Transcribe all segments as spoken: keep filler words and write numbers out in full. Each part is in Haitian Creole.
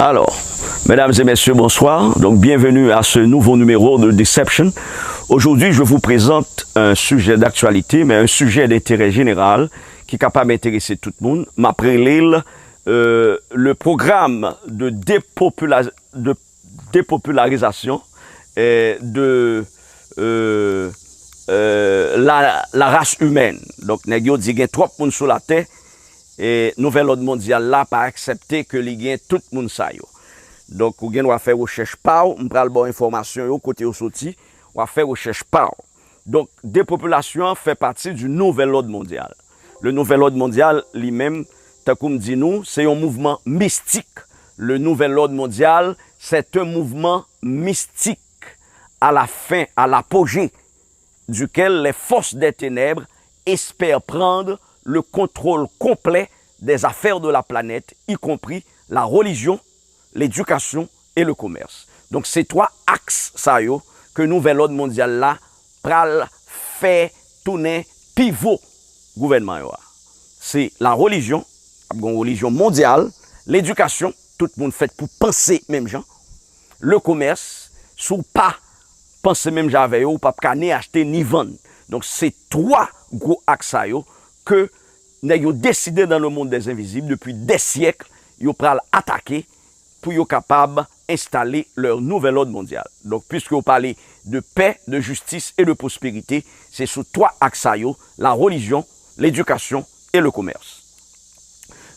Alors, mesdames et messieurs, bonsoir. Donc, bienvenue à ce nouveau numéro de Deception. Aujourd'hui, je vous présente un sujet d'actualité, mais un sujet d'intérêt général ki kapab enterese tout moun. M ap rele l, euh, le programme de dépopula-, de dépopularisation, euh, de, euh, euh, la, la race humaine. Donk, nèg yo di gen twòp moun sou latè, e nouvèl òd mondyal la pa aksepte ke li gen tout moun sa yo. Donk, ou gen dwa fè rechèch pa w, m pral ba w enfòmasyon yo, kote yo soti, w a fè rechèch pa w. Donk, depopilasyon an fè pati di nouvèl òd mondyal. Le nouvel ordre mondial, li menm, tankou m di nou, se yon mouvman mistik. Le nouvel ordre mondial, c'est un mouvement mystique, à la fin, à l'apogée duquel les forces des ténèbres espèrent prendre le contrôle complet des affaires de la planète, y compris la religion, l'éducation et le commerce. Donk, se twa aks sa yo ke nouvèl òd mondyal la pral fè tounen pivo gouvènman yo a. Se la relijyon, ap gen yon relijyon mondyal, ledikasyon, tout moun fèt pou panse menm jan, le commerce, si w pa panse menm jan avè yo, ou p ap ka ni achte ni vann. Donk, se twa gwo aks sa yo ke nèg yo deside dans le monde des invisibles, depi des siècles, yo pral atake pou yo kapab enstale leur nouvel ordre mondial. Donk, puisque yo pale de paix, de justice et de prospérité, se sou twa aks sa yo, la religion, l'éducation et le commerce.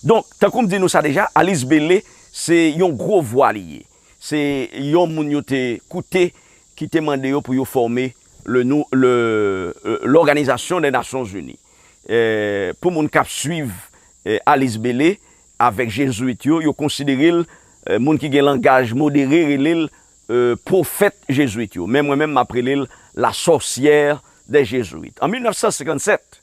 Donk, tankou m di nou sa deja, Alice Bailey, se yon gwo vwa li ye. Se yon moun yo te koute ki te mande yo pou yo fòme le nou, le, euh, l'Organisation des Nations Unies. Eh, pou moun k ap swiv, eh, Alice Bailey avèk Jezwit yo, yo konsidere l, eh, moun ki gen langaj modere rele l, eh, pwofèt Jezwit yo. Men mwen menm, m ap rele l la sorcière des Jésuites. An mil nèf san senkann sèt,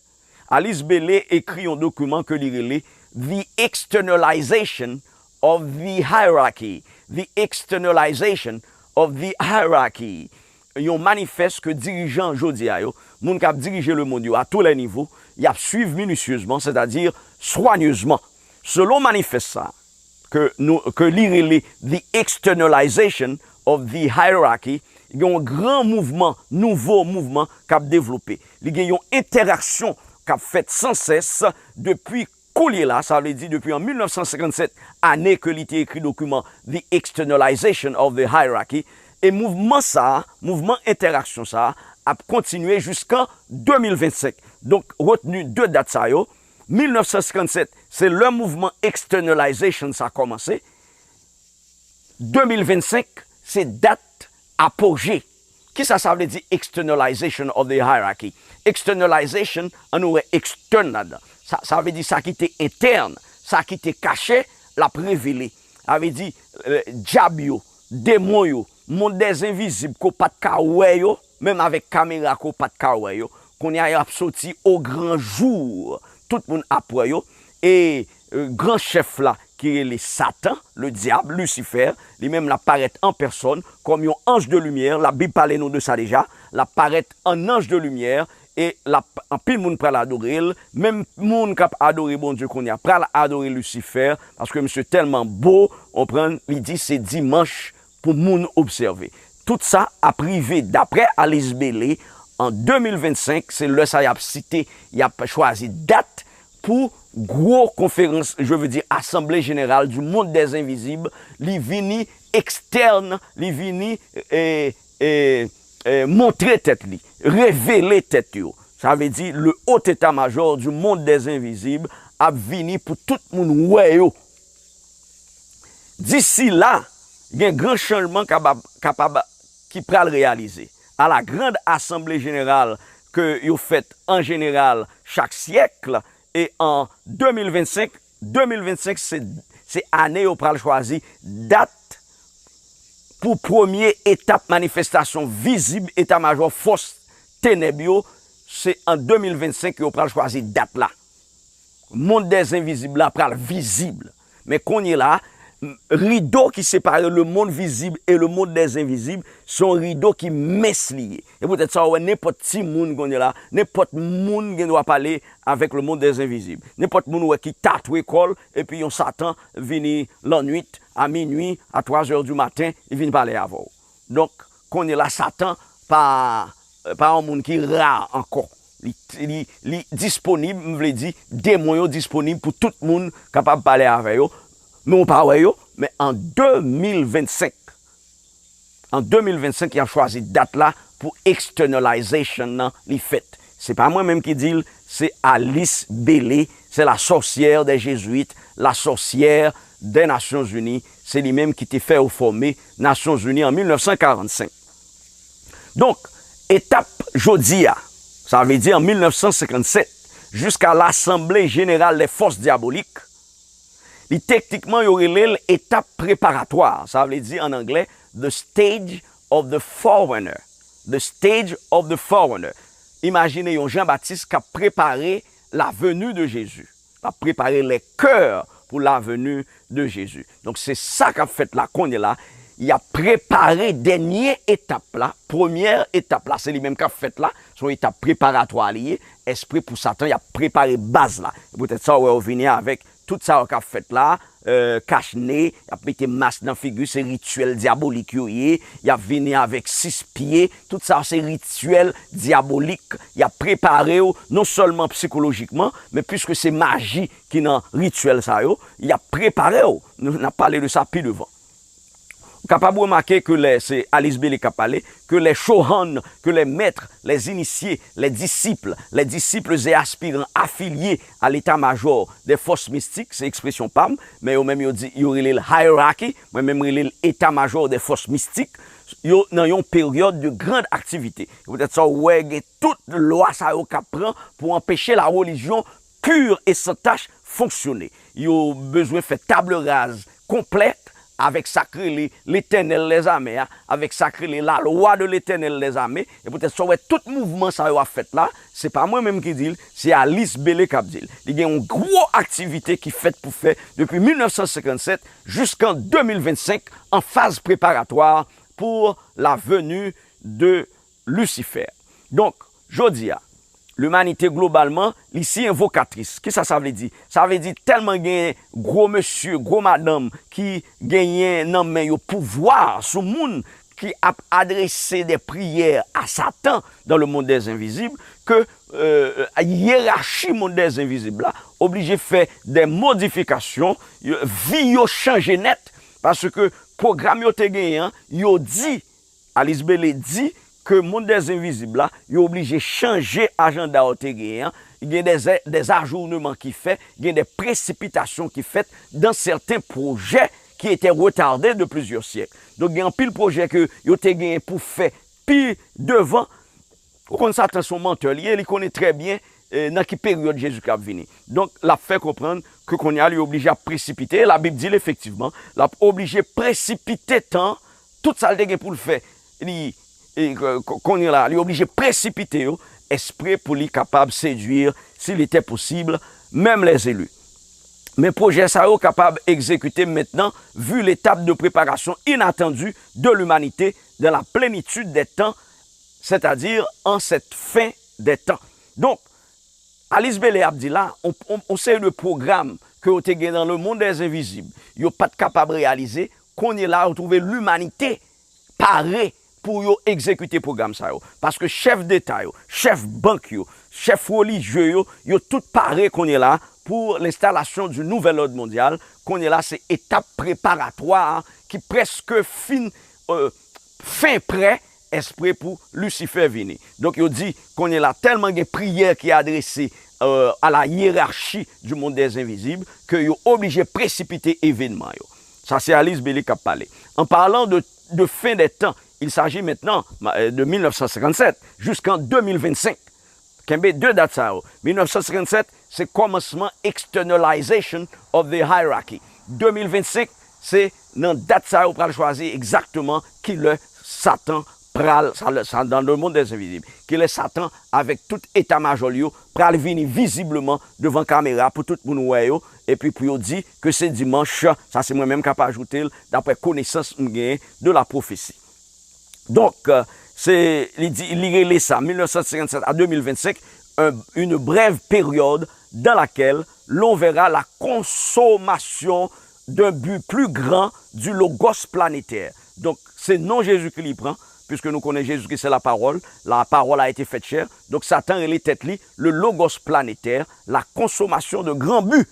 Alice Bailey ekri yon dokiman ke li rele The Externalization of the Hierarchy. The Externalization of the Hierarchy. Yon manifès ke dirijan jodi a yo, moun k ap dirije lemonn yo a tou lè nivo, y ap swiv minisyezman, sètadi swanyezman. Selon manifès sa, ke nou, ke li rele The Externalization of the Hierarchy, gen yon gran mouvman, nouvo mouvman k ap devlope. Li gen yon entèraksyon k ap fèt sansès depi koulye la, sa vle di depi an mil nèf san senkann sèt, ane ke li te ekri dokiman The Externalization of the Hierarchy, e mouvman sa a, mouvman entèraksyon sa a, ap kontinye jiskan de mil vennsenk. Donk, retni de dat sa yo, mil nèf san senkann sèt, se lè mouvman externalization sa kòmanse. De mil vennsenk, se dat apoje. Kisa sa vle di externalization of the hierarchy? Externalization, ann nou wè extern ladan. Sa, sa vle di sa ki te entèn, sa ki te kache, l ap revele. Sa vle di, eh, dyab yo, demon yo, mond dèzenvizib ke w pa t ka wè yo, menm avèk kamera ke w pa t ka wè yo, kounye a y ap soti o gran jou. Tout moun ap wè yo. E, eh, gran chèf la ki rele Satan, le diable, Lucifer, li menm l ap parèt an pèsòn kòm yon anj de limyè. Labib pale nou de sa deja. L ap parèt an anj de limyè e l ap, anpil moun pral adore l. Menm moun k ap adore Bondye kounye a pral adore Lucifer, paske misye tèlman bo, w konprann, li di se dimanch pou moun obsève. Tout sa ap rive, daprè Alice Bailey, an de mil vennsenk, se lè sa y ap site, y ap chwazi dat pou gwo konferans, je veux dire, Assemblée Générale du Monde des Invisibles, li vini ekstèn, li vini, eh, eh, eh, montre tèt li, revele tèt yo. Sa vle di, le haut état-major du monde des invisibles ap vini pou tout moun wè yo. Disi la, gen gran chanjman kapab, kapab ki pral reyalize. À la grande assemblée générale ke yo fèt an jeneral chak syèk, e an de mil vennsenk, de mil vennsenk se, se ane yo pral chwazi dat pou premye etap manifestasyon vizib eta majò fòs tenèb yo, se an de mil vennsenk yo pral chwazi dat la. Mond dèzenvizib la pral vizib. Men kounye la, m-, rido ki separe le monde visible et le monde des invisibles, se yon rido ki mens li ye. E poutèt sa, w wè nenpòt timoun kounye la, nenpòt moun gen dwa pale avèk le monde des invisibles. Nenpòt moun w wè ki tatwe kò l, epi yon Satan vini lannwit, a minui, a twa zè di maten, li vin pale avè w. Donk, kounye la, Satan pa, pa yon moun ki ra ankò. Li, li, li disponib, m vle di, demon yo disponib pou tout moun kapab pale avè yo. Men w pa wè yo, men an de mil vennsenk, an de mil vennsenk, y ap chwazi dat la pou externalization nan li fèt. Se pa mwen menm ki di l, se Alice Bailey, c'est la sorcière des Jésuites, la sorcière des Nations Unies. Se li menm ki te fè yo fòme Nasyonzini an mil nèf san karannsenk. Donk, etap jodi a, sa vle di an mil nèf san senkannsèt, jiska Lasanble Jeneral dè Fòs Dyabolik, li teknikman yo rele l etap preparatwa, sa vle di an anglè, the stage of the forerunner. The stage of the forerunner. Imajine yon Jan Batis k ap prepare la venue de Jésus. L ap prepare les cœurs pour la venue de Jésus. Donk, se sa k ap fèt la kounye la. Y ap prepare dènye etap la, premyè etap la, se li menm k ap fèt la, se yon etap preparatwa li ye, espre pou Satan, y ap prepare baz la. E poutèt sa, w wè yo vini avèk tout sa yo k ap fèt la, euh, kach ne, y ap mete mas nan figi, se rityèl dyabolik yo ye, y ap vini avèk sis pye, tout sa se rityèl dyabolik, y ap prepare w non sèlman sikolojikman, men piske se maji ki nan rityèl sa yo, y ap prepare w. Nou, n ap pale de sa pi devan. Ou kapab remake ke lè se Alice Bailey k ap pale, que les Chohan, que les maîtres, les initiés, les disciples, les disciples et aspirants affiliés à l'état-major des forces mystiques, se ekspresyon pa m, men yo menm yo di, yo rele l hierarchy, mwen menm rele l état-major des forces mystiques, yo nan yon période de grande activité. Se poutèt sa w wè gen tout lwa sa yo k ap pran pou anpeche la religion pure et sans tache fonksyone. Yo bezwen fè table rase konplèt avèk sa k rele Letènèl dèzame a, avèk sa k rele la lwa de Letènèl dèzame, e poutèt sa w wè tout mouvman sa yo ap fèt la, se pa mwen menm ki di l, se Alice Bailey k ap di l. Li gen yon gwo aktivite ki fèt pou fè depi mil nèf san senkannsèt jiskan de mil vennsenk an faz preparatwa pour la venue de Lucifer. Donk, jodi a, limanite globalman, li si envokatris. Kisa sa vle di? Sa vle di tèlman gen gwo mesye, gwo madanm ki genyen nan men yo pouvwa sou moun ki ap adrese de priyè a Satan dans le monde des invisibles, ke, euh, yerachi mond dèzenvizib la oblije fè de modifikasyon, yo, vi yo chanje nèt, paske pwogram yo te genyen an, yo di Alice Bailey di ke mond dèzenvizib la, yo oblije chanje ajanda yo te genyen an. Gen de, de ajourneman ki fè, gen de presipitasyon ki fèt dans certains projets qui étaient retardés de plusieurs siècles. Donk, gen anpil pwojè ke yo te genyen pou fè pi devan. Ou konn Satan se yon mantè li ye, li konnen trè byen, eh, nan ki peryòd Jezikri ap vini. Donk, l ap fè konprann ke kounye a li oblije ap presipite, Labib di l efektivman, l ap oblije presipite tan, tout sa l te gen pou l fè, li, e, k-, k-, kounye a la, li oblije presipite yo, espre pou li kapab séduire, s'il était possible, même les élus. Men pwojè sa yo kapab egzekite mentnan, vu l'étape de préparation inattendue de l'humanité dans la plénitude des temps, c'est-à-dire en cette fin des temps. Donk, Alice Bailey ap di la, on, on, on seri de pwogram ke yo te gen dans le monde des invisibles, yo pa t kapab reyalize, kounye la, yo twouve limanite pare pou yo egzekite pwogram sa yo. Paske chèf deta yo, chèf bank yo, chèf relijye yo, yo tout pare kounye la pour l'installation du nouvel ordre mondial. Kounye la, se etap preparatwa a ki prèske fin, euh, fen prè, espre pou Lisifè vini. Donk, yo di, kounye la, tèlman gen priyè ki adrese, euh, à la hiérarchie du monde des invisibles, ke yo oblije presipite evènman yo. Sa se Alice Bailey k ap pale. En parlant de, de fin des temps, il s'agit maintenant, euh, de mil nèf san senkannsèt jusqu'en deux mille vingt-cinq. Kenbe de dat sa yo. Mil nèf san senkannsèt, se kòmansman externalization of the hierarchy. De mil vennsenk, se nan dat sa yo pral chwazi egzakteman kilè Satan pral, sa, sa dans le monde des invisibles, kilè Satan avèk tout eta majò l yo pral vini vizibleman devan kamera pou tout moun wè yo, epi pou yo di ke se dimanch, sa se mwen menm k ap ajoute l, daprè konesans m genyen de la pwofesi. Donk, euh, se, li di, li rele sa, mil nèf san senkannsèt à deux mille vingt-cinq, un, une brève période dans laquelle l'on verra la consommation d'un but plus grand du logos planétaire. Donk, se non Jezikri li pran, puisque nou konnen Jezikri se la parole, la parole a été faite chair. Donk, Satan rele tèt li le logos planétaire, la consommation de grands buts,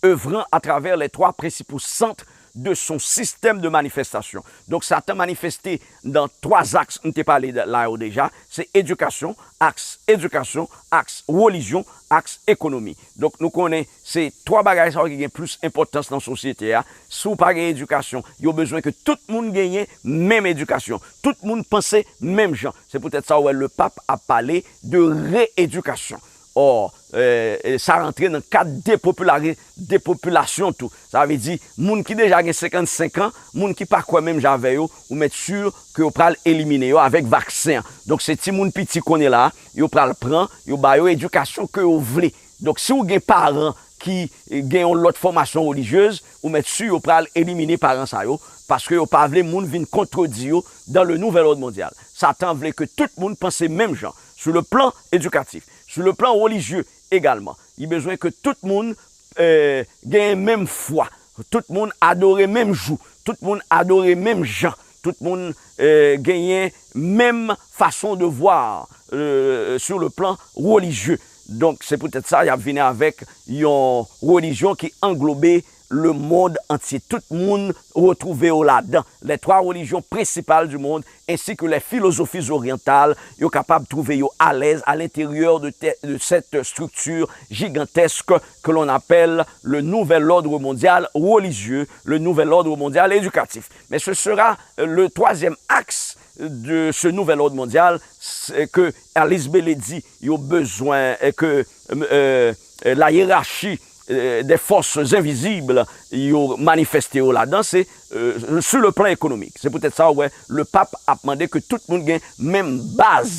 œuvrant à travers les trois principaux centres de son système de manifestation. Donk, Satan manifeste nan twa aks m te pale la yo deja, se edikasyon, aks edikasyon, aks relijyon, aks ekonomi. Donk, nou konnen se twa bagay sa yo ki gen plis enpòtans nan sosyete a. Si w pa gen edikasyon, yo bezwen ke tout moun genyen menm edikasyon. Tout moun panse menm jan. Se poutèt sa w wè Lepap ap pale de reedikasyon. Ò, e, e, sa rantre nan kad depopilari-, depopilasyon tou. Sa vle di, moun ki deja gen senkannsenk an, moun ki pa kwè menm jan avè yo, ou mèt si ke yo pral elimine yo avèk vaksen an. Donk, se timoun piti kounye la, yo pral pran, yo ba yo edikasyon ke yo vle. Donk, si w gen paran ki, e, gen yon lòt fòmasyon relijyez, ou mèt si yo pral elimine paran sa yo, paske yo pa vle moun vin kontredi yo dans le nouvel ordre mondial. Satan vle ke tout moun panse menm jan, sou le plan edikatif, sou le plan relijye egalman. Li bezwen ke tout moun, e, genyen menm fwa, tout moun adore menm jou, tout moun adore menm jan, tout moun, e, genyen menm fason de voir, e, sur le plan relijye. Donk, se poutèt sa, y ap vini avèk yon relijyon ki anglobe le monde entier. Tout moun retwouve yo ladan. Les trois religions principales du monde, ainsi que les philosophies orientales, yo kapab twouve yo alèz à l'intérieur de, te- de cette structure gigantesque que l'on appelle le nouvel ordre mondial religieux, le nouvel ordre mondial éducatif. Mais ce sera, euh, le troisième axe de ce nouvel ordre mondial, c'est que Alice Bailey di yo bezwen, euh, que, euh, euh, la hiérarchie, euh, des forces invisibles yo manifeste yo ladan, se, euh, sur le plan économique. Se poutèt sa, ou wè, Lepap ap mande ke tout moun gen menm baz,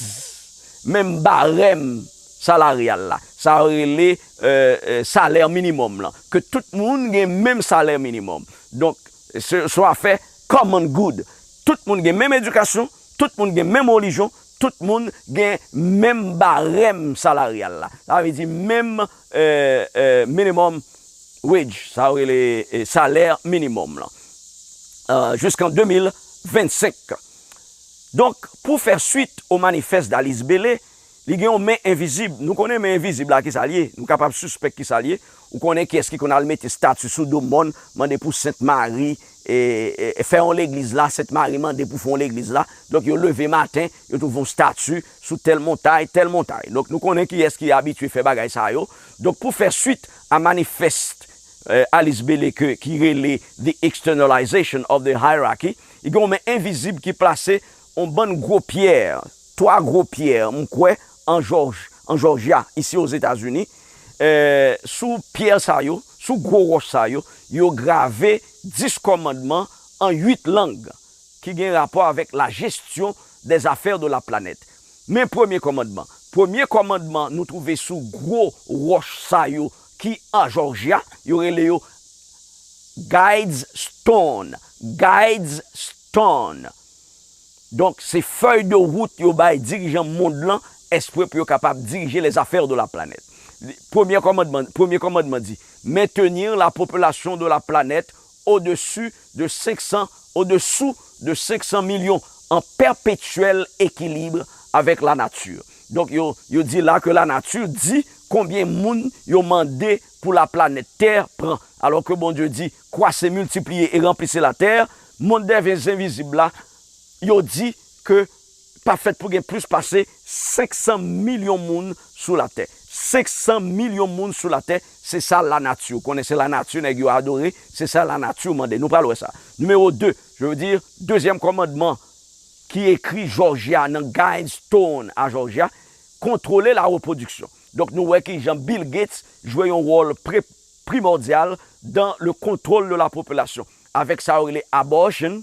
menm barèm salaryal la. Sa yo rele, euh, euh, salè minimòm lan. Ke tout moun gen menm salè minimòm. Donk, se, se yon afè common good. Tout moun gen menm edikasyon, tout moun gen menm relijyon, tout moun gen menm barèm salaryal la. Sa vle di menm, euh, euh, minimum wage, sa yo rele, euh, salè minimòm lan. Euh, jusqu'en deux mille vingt-cinq. Donk, pour faire suite au manifeste d'Alice Bailey, li gen yon men envizib. Nou konnen men envizib la, ki sa l ye? Nou kapab sispèk ki sa l ye. Ou konnen kiyès ki konn al mete stati sou do mòn, mande pou Sent Mari, e, e, e fè yon legliz la, Sent Mari mande pou fè yon legliz la. Donk, yo leve maten, yo twouve yon stati sou tèl montay, tèl montay. Donk, nou konnen kiyès ki abitye fè bagay sa yo. Donk, pour faire suite à manifeste, euh, Alice Bailey ke, ki rele The Externalization of the Hierarchy, li gen yon men envizib ki plase yon bann gwo pyè, twa gwo pyè, m kwè, an Jòj, an Jòjya, isi Ozetazini. Eh, sou pyè sa yo, sou gwo wòch sa yo, yo grave dis kòmandman an uit lang ki gen rapò avèk la gestion des affaires de la planète. Men premye kòmandman. Premye kòmandman nou twouve sou gwo wòch sa yo ki an Jòjya, yo rele yo Guide's Stone. Guide's Stone. Donk, se fèy de wout yo bay dirijan mond lan, espre pou yo kapab dirije les affaires de la planète. Premye kòmandman, premye kòmandman di, maintenir la population de la planète au-dessus de cinq cents, au-dessous de cinq cents millions, en perpétuel équilibre avec la nature. Donk, yo, yo di la ke lanati di konbyen moun yo mande pou laplanèt Tè pran. Alò ke Bondye di, croissez, multipliez et remplissez la terre, mond dè zenvizib la, yo di ke pa fèt pou gen plis pase senk san milyon moun sou latè. Senk san milyon moun sou latè, se sa lanati. Ou konnen se lanati nèg yo adore, se sa lanati mande. Nou pral wè sa. Nimewo de, je veux dire, dezyèm kòmandman ki ekri Jòjya nan Guide's Stone a Jòjya, kontwole la repwodiksyon. Donk, nou wè kijan Bill Gates jwe yon wòl pre- primòdyal dans le contrôle de la population. Avèk sa yo rele abortion,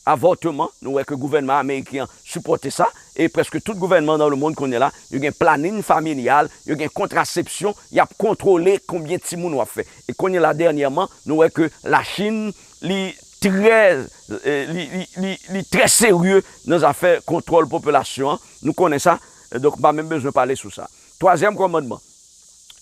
avòteman, nou wè ke gouvènman ameriken an sipòte sa, e prèske tout gouvènman dans le monde kounye la, yo gen planning familial, yo gen kontrasepsyon, y ap kontwole konbyen timoun w ap fè. E kounye la, dènyèman, nou wè ke Lachin, li trè, eh, li, li, li, li trè serye nan zafè kontwòl popilasyon an. Nou konnen sa, eh, donk, m pa menm bezwen pale sou sa. Twazyèm kòmandman,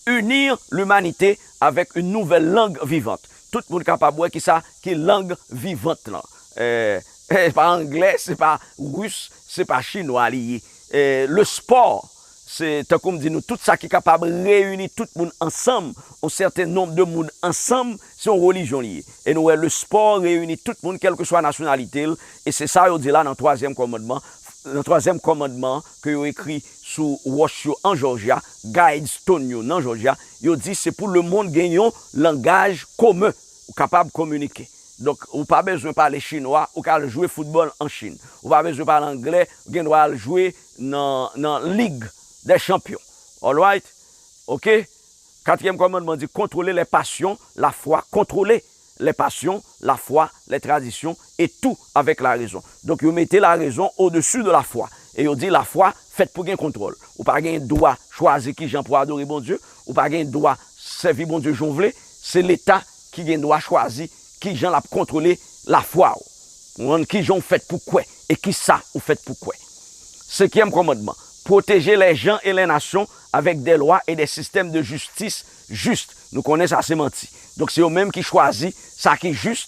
unir l'humanité avec une nouvelle langue vivante. tout moun kapab wè ki sa ki lang vivant lan. Eh, eh, se pa anglè, se pa ris, se pa chinwa li ye. Eh, le sport, se tankou m di nou, tout sa ki kapab reyini tout moun ansanm, yon sèten nonb de moun ansanm, se yon relijyon li ye. E nou wè, le sport reyini tout moun, kèlkeswa nasyonalite l, e se sa yo di la nan twazyèm kòmandman, nan twazyèm kòmandman ke yo ekri sou wòch yo an Jòji a, guidestone yo nan Jòji a, yo di se pou lemonn gen yon langaj komen, ou kapab kominike. Donk, ou pa bezwen pale chinwa, ou ka al jwe foutbòl an Chin. Ou pa bezwen pale anglè, ou gen dwa al jwe nan, nan Lig dè Chanpyon. Alright? Ok? Quatrième commandement dit contrôler les passions, la foi, contrôler les passions, la foi, les traditions, et tout avec la raison. Donk, yo mete la raison au-dessus de la foi. E yo di la foi fèt pou gen kontwòl. Ou pa gen dwa chwazi ki jan pou adore Bondye, ou pa gen dwa sèvi Bondye jan w vle, se Leta ki gen dwa chwazi ki jan l ap kontwole lafwa w. Ou konprann? Ki jan w fèt pou kwè e ki sa ou fèt pou kwè. Cinquième commandement, protéger les gens et les nations avec des lois et des systèmes de justice justes. Nou konnen sa se manti. Donk, se yo menm ki chwazi sa ki jis,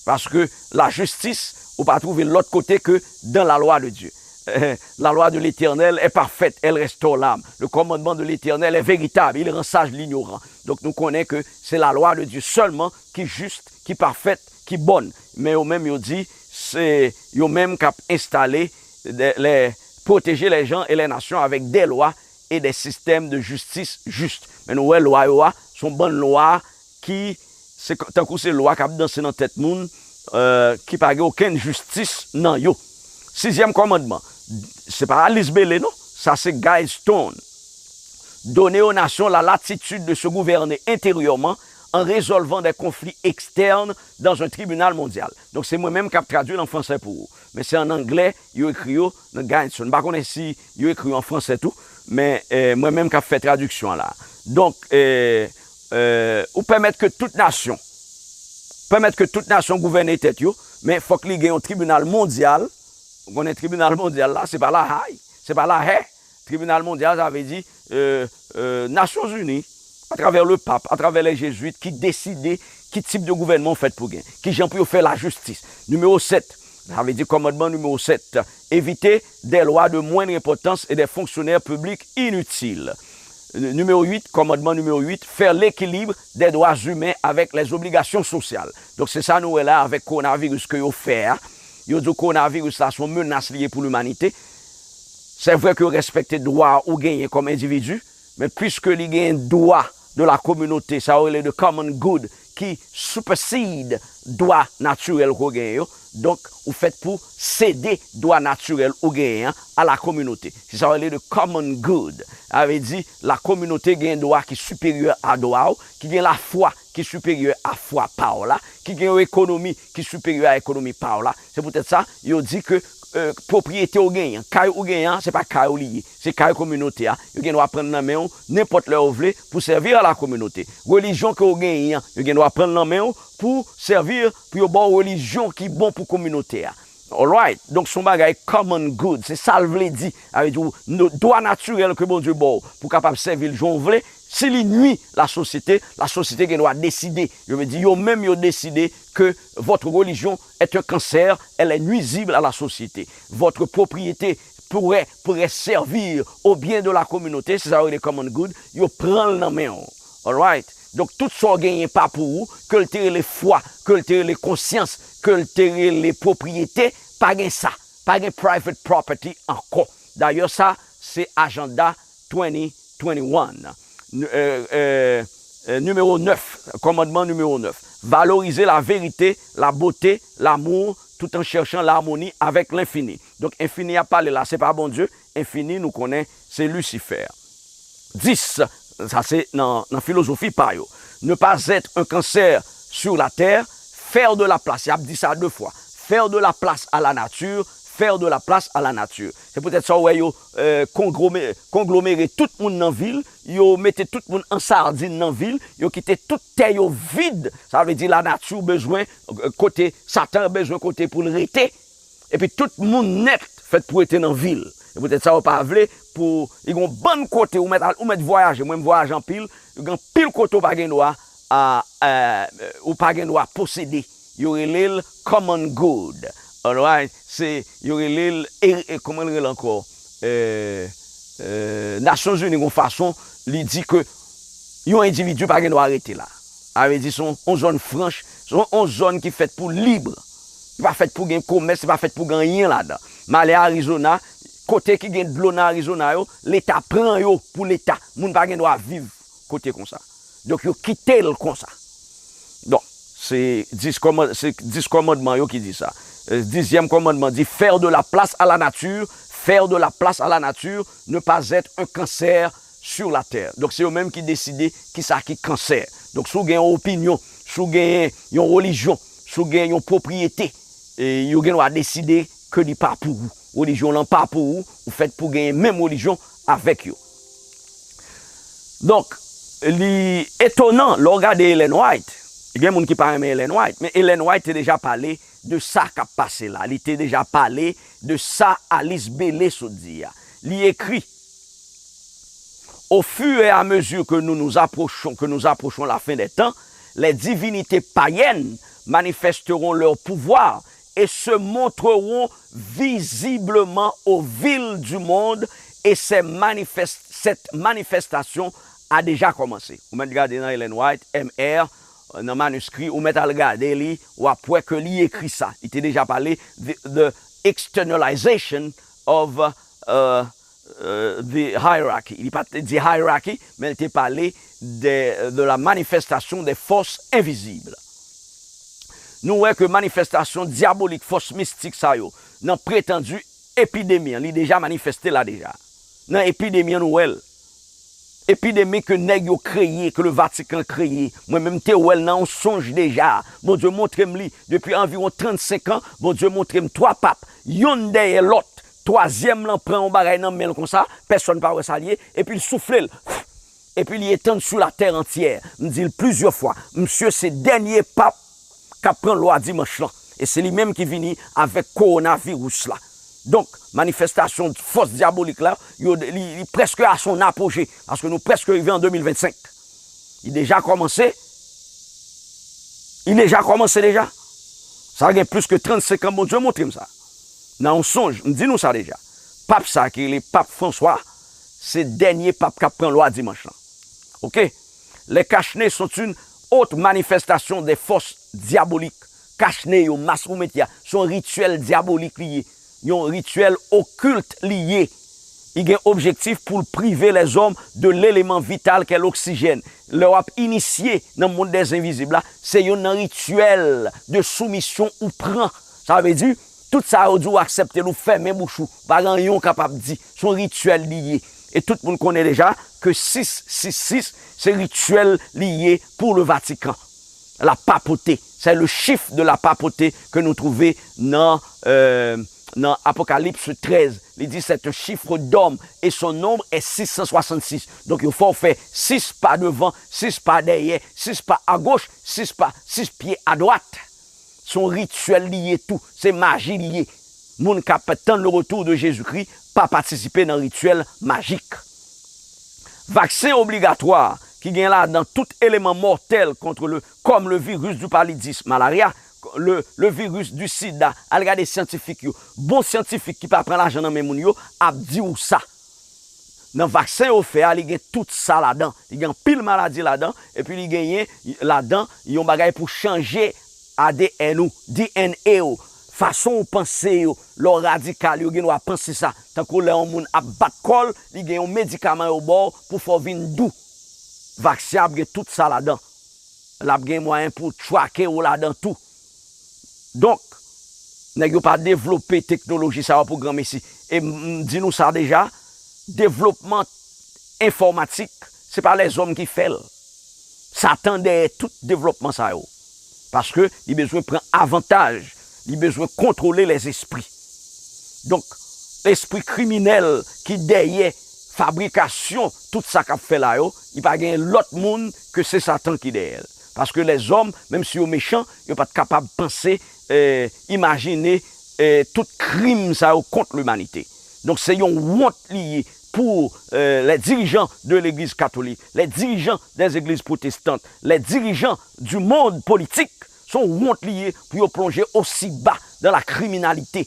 paske lajistis, ou pa twouve l lòt kote ke dans la loi de Dieu. La loi de l'Éternel est parfaite, elle restaure l'âme. Le commandement de l'Éternel est véritable, il rend sage l'ignorant. Donk, nou konnen ke se la loi de Dieu sèlman ki jis, ki pafèt, ki bòn. Men yo menm, yo di, se yo menm k ap enstale, de, les, protéger les gens et les nations avec des lois et des systèmes de justice justes. Men nou wè lwa yo a, se yon bann lwa ki, se k-, tankou se lwa k ap danse nan tèt moun, euh, ki pa gen okenn jistis nan yo. Sizyèm kòmandman, se pa Alice Bailey non, sa se Guy Stone. Donner aux nations la latitude de se gouverner intérieurement en résolvant des conflits externes dans un tribunal mondial. Donk, se mwen menm k ap tradui l an fransè pou ou. Men se an anglè yo ekri yo nan Guy Stone. M pa konnen si yo ekri yo an fransè tou, men, eh, mwen menm k ap fè tradiksyon an la. Donk, eh, eh, ou pèmèt ke tout nasyon, pèmèt ke tout nasyon gouvène tèt yo, men fòk li gen yon tribinal mondyal. Ou konnen tribinal mondyal la, se pa La Hay, se pa La Hay. Tribinal mondyal, sa vle di, euh, euh, Nasyonzini, atravè le pap, atravè les jésuites, ki deside ki tip de gouvènman w fèt pou gen, ki jan pou yo fè lajistis. Nimewo sèt, sa vle di kòmandman nimewo sèt, éviter des lois de moindre importance et des fonctionnaires publics inutiles. Nimewo uit, kòmandman nimewo uit, faire l'équilibre des droits humains avec les obligations sociales. Donk, se sa nou wè la avèk kowonaviris ke yo fè a. Yo di w kowonaviris la se yon menas li ye pou limanite. Se vre ke yo respekte dwa ou genyen kòm endividi, men piske li gen dwa de la kominote, sa yo rele de common good, ki supersede dwa natirèl ke w genyen yo, donk, ou fèt pou sede dwa natirèl ou genyen an a la kominote. Se sa yo rele de common good. Sa vle di, la kominote gen dwa ki siperyè a dwa w, ki gen lafwa ki siperyè a fwa pa w la, ki gen yon ekonomi ki siperyè a ekonomi pa w la. Se poutèt sa, yo di ke, euh, pwopriyete w genyen an, kay ou genyen an, se pa kay ou li ye, se kay kominote a. Yo gen dwa pran l nan men w nenpòt lè yo vle pou sèvi a la kominote. Relijyon ke w genyen an, yo gen dwa pran l nan men w pou sèvi, pou yo ba w relijyon ki bon pou kominote a. Alright? Donk, se yon bagay common good. Se sa l vle di. Sa vle di, w, nou, dwa natirèl ke Bondye ba w pou kapab sèvi l jan w vle, si li nui lasosyete, lasosyete gen dwa deside. Yo vle di, yo menm, yo deside ke votre religion est un cancer, elle est nuisible à la société. Votre propriété pourrait, pourrait servir au bien de la communauté, se sa yo rele common good, yo pran l nan men w. Alright? Donk, tout sa w genyen pa pou ou, ke l te rele fwa, ke l te rele konsyans, ke l te rele pwopriyete, pa gen sa. Pa gen private property ankò. Dayè, sa, se ajanda twenty twenty-one. N-, euh, euh, euh, nimewo nèf, kòmandman nimewo nèf. Valoriser la vérité, la beauté, l'amour, tout en cherchant l'harmonie avec l'infini. Donk, enfini ap pale la, se pa Bondye. Enfini, nou konnen, se Lisifè. Dis, sa se nan, nan filozofi pa yo. Ne pas être un cancer sur la terre, faire de la place. Y ap di sa de fwa. Faire de la place à la nature, faire de la place à la nature. Se poutèt sa w wè yo, euh, konglome-, konglomere tout moun nan vil, yo mete tout moun an sadin nan vil, yo kite tout tè yo vid. Sa vle di lanati bezwen, euh, kote, Satan bezwen kote pou l rete. Epi tout moun nèt fèt pou rete nan vil. Se poutèt sa yo pa vle pou, li gen yon bann kote ou mèt al, ou mèt vwayaje. Mwen, m vwayaje anpil, gen anpil kote ou pa gen dwa a, a, ou pa gen dwa posede. Yo rele l common good. Alright? Se, yo rele l, e, e, kòman l rele ankò? E, e, Nasyonzini, yon fason, li di ke yon endividi pa gen dwa rete la. Sa vle di, se yon, yon zòn franch, se yon, yon zòn ki fèt pou lib. Li pa fèt pou gen komès, li pa fèt pou gen anyen ladan. M ale Arizona, kote ki gen dlo nan Arizona yo, Leta pran yo pou Leta. Moun pa gen dwa viv kote konsa. Donk, yo kite l konsa. Donk, se dis kòman-, se dis kòmandman yo ki di sa. E, dizyèm kòmandman di, faire de la place à la nature, faire de la place à la nature, ne pas être un cancer sur la terre. Donk, se yo menm ki deside kisa ki kansè. Donk, si w gen yon opinyon, si w gen yon relijyon, si w gen yon pwopriyete, e yo gen dwa deside ke li pa pou ou. Relijyon lan pa pou ou, ou fèt pou genyen menm relijyon avèk yo. Donk, li etonan lè w gade Ellen White. Gen moun ki pa renmen Ellen White, men Ellen White te deja pale de sa k ap pase la. Li te deja pale de sa Alice Bailey sot di a. Li ekri, Au fur et à mesure que nous nous approchons, que nous approchons la fin des temps, les divinités païennes manifesteront leur pouvoir et se montreront visiblement aux villes du monde, et ces manifest-, cette manifestation a déjà commencé. Ou mèt gade nan Ellen White, M R, nan maniskri, ou mèt al gade li, w ap wè ke li ekri sa. Li te deja pale the, the externalization of, uh, uh, the hierarchy. Li pa t di hierarchy, men li te pale de, de la manifestation des forces invisibles. Nou wè ke manifestasyon dyabolik, fòs mistik sa yo, nan pretandi epidemi an, li deja manifeste la deja. Nan epidemi an, nou wè l. Epidemi ke nèg yo kreye, ke le Vatican kreye. Mwen menm te wè l nan yon sonj deja. Bondye montre m li depi anviwon trannsenk an. Bondye montre m twa pap, yonn dèyè lòt. Twazyèm lan pran yon bagay nan men l konsa, pèsonn pa wè sa l ye, epi l soufle l. Epi li etann sou latè antyè. M di l plizyè fwa, misye se dènye pap k ap pran lwa dimanch lan. E se li menm ki vini avèk kowonaviris la. Donk, manifestasyon fòs dyabolik la, yo, li, li prèske a son apoje, paske nou prèske rive an de mil vennsenk. Li deja kòmanse. Li deja kòmanse deja. Sa gen plis ke trannsenk an, Bondye montre m sa. Nan yon sonj, m di nou sa deja. Pap sa ki rele Pap Franswa, se dènye pap k ap pran lwa dimanch lan. Oke? Les cache-nez sont une autre manifestation des forces diaboliques. Kachne yo, mas ou mete a, se yon rityèl dyabolik li ye. Yon rityèl okilt li ye. Li gen objektif pou l prive lèzòm de leleman vital kè loksijèn. Lè w ap inisye nan mond dèzenvizib la, se youn nan rityèl de soumisyon ou pran. Sa vle di, tout sa yo di w aksepte l, ou fèmen bouch ou, pa gen anyen w kapab di. Se yon rityèl li ye. E tout moun konnen deja ke sis sis sis, se rityèl li ye pou le Vatican. La papauté, c'est le chiffre de la papauté ke nou twouve nan, euh, nan Apokalips trèz. Li di, c'est un chiffre d'homme et son nombre est six cent soixante-six. Donk, yo fè w fè sis pa devan, sis pa dèyè, sis pa agoch, sis pa, sis pye adwat. Se yon rityèl li ye tou. Se maji li ye. Moun k ap tann le retour de Jésus-Christ pa patisipe nan rityèl majik. Vaksen obligatwa ki gen ladan tout eleman mòtèl kont le, comme le virus du paludisme, malaria, le, le virus du sida. Al gade syantifik yo. Bon syantifik ki pa pran lajan nan men moun yo ap di w sa. Nan vaksen yo fè a, li gen tout sa ladan. Li gen anpil maladi ladan, epi li genyen ladan yon bagay pou chanje A D N ou, D N A ou, fason ou panse yo. Lè w radikal, yo gen dwa panse sa. Tankou lè yon moun ap bat kò l, li gen yon medikaman yo ba w pou fè w vin dou. Vaksen ap gen tout sa ladan. L ap gen mwayen pou trake w ladan tou. Donk, nèg yo pa devlope teknoloji sa yo pou granmesi. E m, m di nou sa deja, devlopman enfòmatik, se pa lèzòm ki fè l. Satan dèyè tout devlopman sa yo. Paske li bezwen pran avantaj, li bezwen kontwole lèzespri. Donk, lespri kriminèl ki dèyè fabrikasyon tout sa k ap fè la yo, li pa gen lòt moun ke se Satan ki dèyè l. Paske lèzòm, menm si yo mechan, yo pa t kapab panse, eh, imajine, eh, tout krim sa yo kont limanite. Donk, se yon wont li ye. pour euh, les dirigeants de l'Église catholique, les dirigeants des églises protestantes, les dirigeants du monde politique. Se yon wont li ye pou yo plonje osi ba dans la criminalité.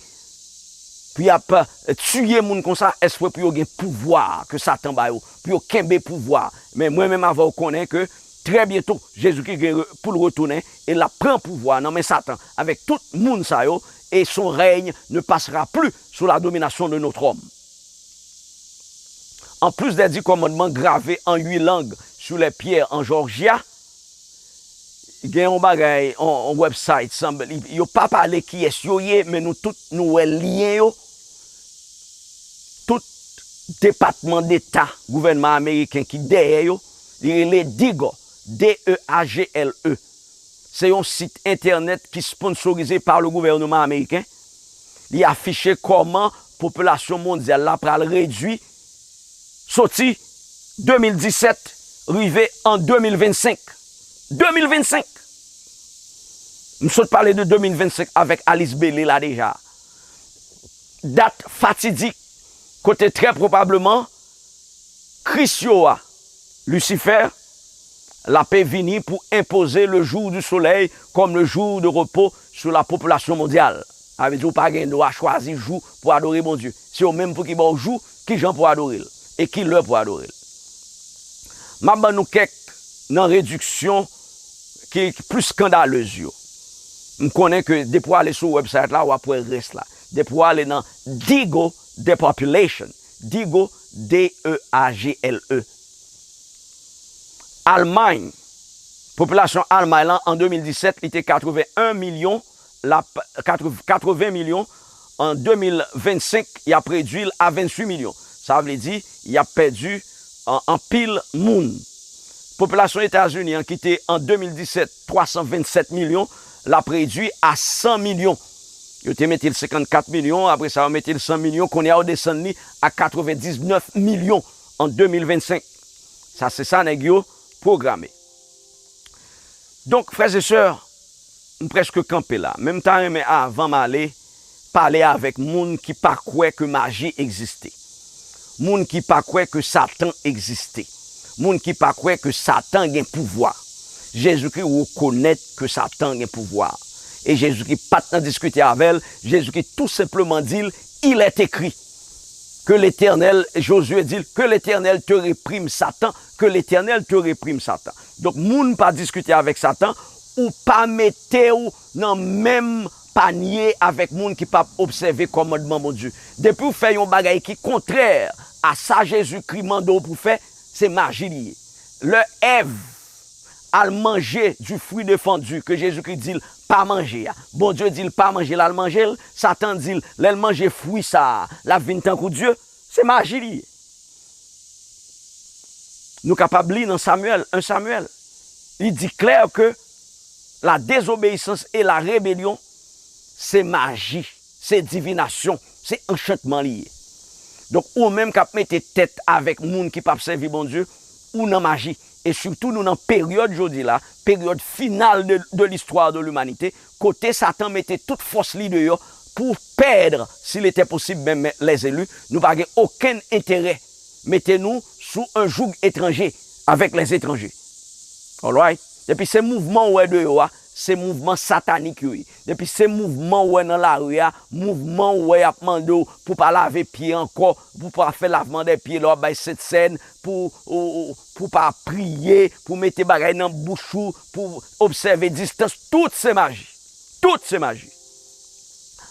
Pou y ap euh, tiye moun konsa, espre pou yo gen pouvwa ke Satan ba yo, pou yo kenbe pouvwa. Men mwen menm avè w konnen ke trè byento, Jezikri gen pou l retounen e l ap pran pouvwa nan men Satan avèk tout moun sa yo, et son règne ne passera plus sous la domination de notre homme. En plus des dix commandements gravés en huit langues sur les pierres en Georgia, gen yon bagay, yon, yon website, sanble, yo pa pale kiyès yo ye, men nou tout, nou wè lyen yo. Tout depatman deta gouvènman ameriken ki dèyè yo, li rele Digo, D E A G L E. Se yon sit entènèt ki sponsorize pa le gouvènman ameriken. Li afiche kòman popilasyon mondyal la pral redui soti de mil disèt rive an de mil vennsenk. De mil vennsenk! M sot pale de de mil vennsenk avèk Alice Bailey la deja. Dat fatidik kote trè pwobableman Kris yo a, Lisifè, l ape vini pou enpoze le jour du soleil comme le jour de repos sur la population mondiale. Sa vle di ou pa gen dwa chwazi jou pou adore Bondye. Se yo menm pou ki ba w jou, kijan pou adore l e ki lè pou adore l. M ap ban nou kèk nan rediksyon ki plis skandalez yo. M konnen ke depi w ale sou website la, w ap wè rès la. Depi w ale nan Digo Depopulation, Digo, D E A G L E. Almay, popilasyon Almay lan an de mil disèt, li te katreven en milyon, l ap, katreven milyon, an de mil vennsenk, y ap redui l a venntuit milyon. Sa vle di, y ap pèdi an, anpil moun. Popilasyon Etazini an ki te an de mil disèt twa san vennsèt milyon, l ap redui a san milyon. Yo te mete l senkannkat milyon, apre sa yo mete l san milyon, kounye a yo desann li a katrevendiznèf milyon an de mil vennsenk. Sa se sa nèg yo pwograme. Donk, frè e sè, m prèske kanpe la, men m ta renmen avan m ale, pale avèk moun ki pa kwè ke maji egziste. Moun ki pa kwè ke Satan egziste. Moun ki pa kwè ke Satan gen pouvwa. Jezikri rekonèt ke Satan gen pouvwa. E Jezikri pa t nan diskite avè l, Jezikri tou senpleman di l, il est écrit. Que l'Éternel, Josué di l, que l'Éternel te réprime Satan, que l'Éternel te réprime Satan. Donk, moun pa diskite avèk Satan, ou pa mete w nan menm panye avèk moun ki p ap obsève kòmandman Bondye. Depi w fè yon bagay ki kontrè a sa Jezikri mande w pou fè, se maji li ye. Lè Èv al manje du fruit défendu ke Jezikri di l pa manje a, Bondye di l pa manje l, al manje l, Satan di l, lè l manje fwi sa a, l ap vin tankou Dye, se maji li ye. Nou kapab li nan Samyèl, en Samyèl. Li di klè ke la désobéissance et la rébellion, se maji, se divinasyon, se anchantman li ye. Donk, ou menm k ap mete tèt avèk moun ki p ap sèvi Bondye, ou nan maji. E sitou, nou nan peryòd jodi la, peryòd final de, de l'histoire de l'humanité, kote Satan mete tout fòs li deyò pou pèd, s'il était possible, menm les élus. Nou pa gen okenn enterè. Mete nou sou un joug étranger avec les étrangers. Alright? Depi se mouvman w wè deyò a, se mouvman satanik yo ye. Depi se mouvman w wè nan lari a, mouvman w wè y ap mande w pou pa lave pye ankò, pou pa fè lavman dè pye lè w ap bay sentsèn, pou, ou, ou, pou pa priye, pou mete bagay nan bouch ou, pou obsève distans, tout se maji. Tout se maji.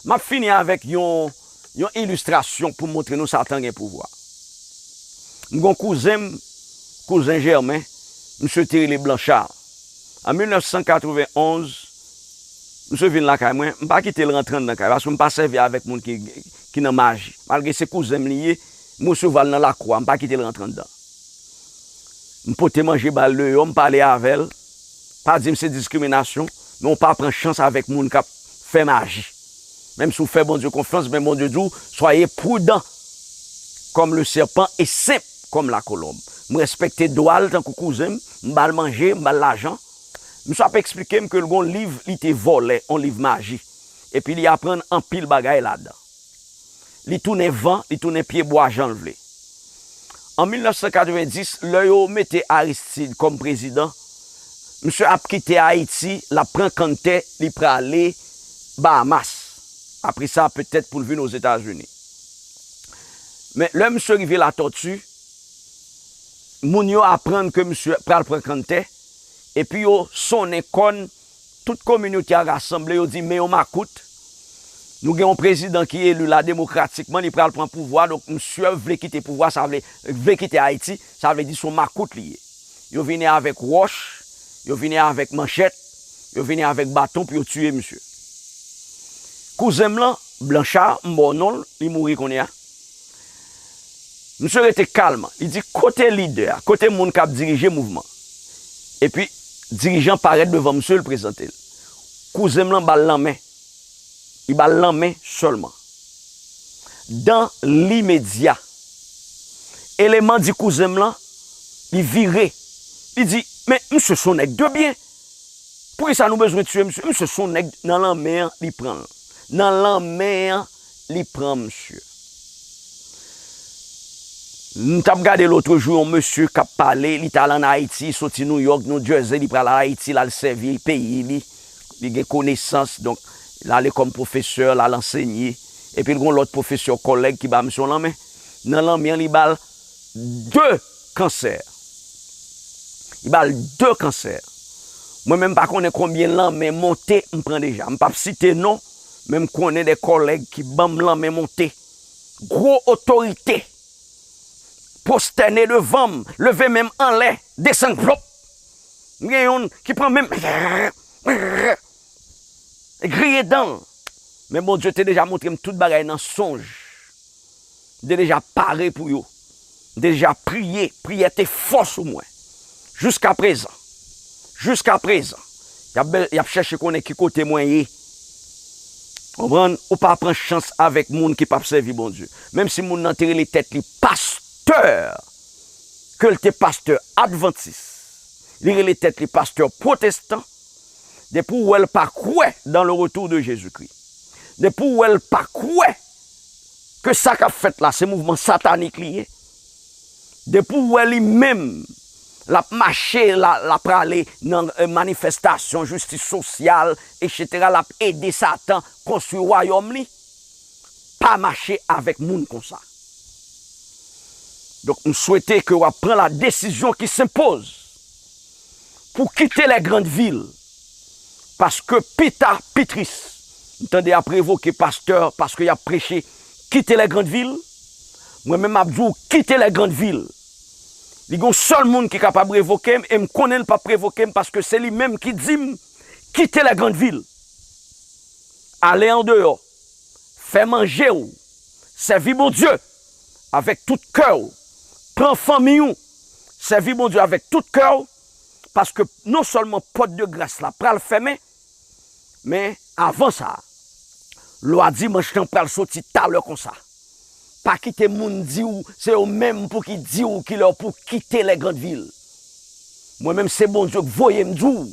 M ap fini avèk yon, yon ilistrasyon pou montre nou Satan gen pouvwa. M gon kouzen m, kouzen Jèmen, misye te rele Blanchard. An mil nèf san katreven onz, misye vin lakay mwen, m pa kite l rantre anndan kay, paske m pa sèvi avèk moun ki, ki nan maji. Malgre se kouzen m li ye, m resevwa l nan lakou a, m pa kite l rantre anndan. M pote manje ba l deyò, m pale avè l. Pa di m se diskriminasyon, men w pa pran chans avèk moun k ap fè maji. Menm si w fè Bondye konfyans, men Bondye di w, soyez prudent comme le serpent et simple comme la colombe. M respekte dwa l tankou kouzen m, m ba l manje, m ba l lajan. Misye ap eksplike m ke l gon liv li te vòlè, yon liv maji. Epi li aprann anpil bagay ladan. Li tounen van, li tounen pyebwa jan l vle. An mil nèf san katrevenndis, lè yo mete Aristide kòm prezidan, misye ap kite Ayiti, l ap pran kanntè, li prale Bahamas. Apre sa, petèt pou l vin Ozetazini. Men lè misye rive Latòti, moun yo aprann ke misye pral pran kanntè, epi yo sonnen kòn, tout kominote a rasanble, yo di, "Men yon makout, nou gen yon prezidan ki eli la demokratikman, li pral pran pouvwa, donk misye vle kite pouvwa, sa vle, vle kite Ayiti, sa vle di se yon makout li ye." Yo vini avèk wòch, yo vini avèk manchèt, yo vini avèk baton pou yo tiye misye. Kouzen m lan, Blanchard, m ba w non l, li mouri kounye a. Misye rete kalm. Li di, "Kote lidè a? Kote moun k ap dirije mouvman?" Epi, dirijan parèt devan misye, l prezante l. Kouzen m lan ba l lanmen. Li ba l lanmen sèlman. Dan limedya, eleman di kouzen m lan, li vire. Li di, "Men, misye se yon nèg de byen. Poukisa nou bezwen tiye misye? Misye se yon nèg nan lanmen an, li pran l. Nan lanmen an, li pran misye." M t ap gade lotrejou yon mesye k ap pale, li t al ann Ayiti, soti New York, New Jersey, li pral Ayiti, l al sèvi peyi li. Li gen konesans, donk, l ale kòm pwofesè, l al ansenye. Epi l gen yon lòt pwofesè kòlèg ki ba misye yon lanmen. Nan lanmen an, li ba l de kansè. Li ba l de kansè. Mwen menm, m pa konnen konbyen lanmen monte m pran deja. M p ap site non, men m konnen de kòlèg ki ban m lanmen monte. Gwo otorite pwostène devan m, leve men m anlè, desann plop. M gen youn ki pran men m, griye dan l. Men Bondye te deja montre m tout bagay nan sonj. M te deja pare pou yo. M te deja priye. Priyè te fò sou mwen. Jiskaprezan. Jiskaprezan. Y ap, y ap chèche konnen ki kote mwen ye. Konprann? Ou pa pran chans avèk moun ki p ap sèvi Bondye. Menm si moun nan te rele tèt li pastè, ke l te pastè advantis, li rele tèt li pastè pwotestan, depi w wè l pa kwè dans le retour de Jésus-Christ, depi w wè l pa kwè ke sa k ap fèt la, se mouvman satanik li ye, depi w wè li menm, l ap mache, l a, l ap prale nan, eh, manifestasyon, jistis sosyal, etsetera, l ap ede Satan konstwi wayòm li, pa mache avèk moun konsa. Donk, m swete ke w ap pran la desizyon ki senpoz pou kite les grandes villes. Paske pi ta, pi tris. M tande y ap revoke pastè paske y ap preche kite les grandes villes. Mwen menm, m ap di w kite les grandes villes. Li gen yon sèl moun ki kapab revoke m, e m konnen l p ap revoke m paske se li menm ki di m kite les grandes villes. Ale andeyò, fè manje w, sèvi Bondye avèk tout kè w, pran fanmi w, sèvi Bondye avèk tout kè w, paske non sèlman pòt de gras la pral fèmen, men avan sa, lwa dimanch lan pral soti talè konsa. Pa kite moun di w, se yo menm pou ki di w kilè w pou kite les grandes villes. Mwen menm, se Bondye k voye m di w,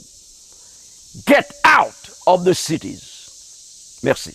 get out of the cities. Mèsi.